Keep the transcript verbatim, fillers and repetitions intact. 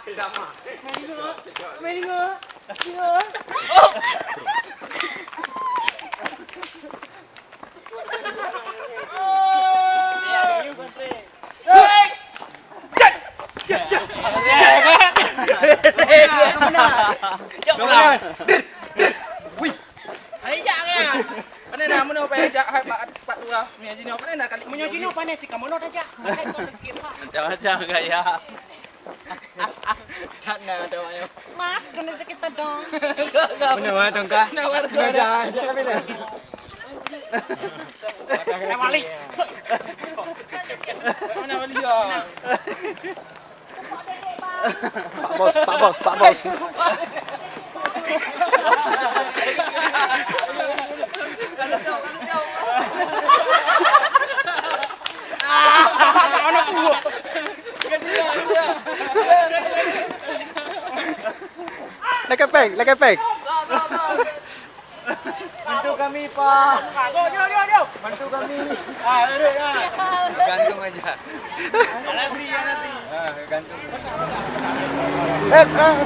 Hai, jak kan? Pandai dah, meunoe payah jak, hai, pak, pak tua. Meunyoe jinoe, pandai dah kali. Meunyoe jinoe pandai si kamoe noh tajak. Hai, kau lagi, Pak. Macam-macam gaya. Tak nak ada orang. Mas, kena sakit tadong. Mana orang dong kah? Nak warga. Dah, dah, dah, dah. Nak balik. Mana balik ya? Pak Bos, Pak Bos, Pak Bos. Lekepeng, lekepeng. Bantu kami, Pak. Bantu kami. Ah, urut, ah. Gantung aja. Malah beri ya nanti. Ah, gantung. Eh, ah.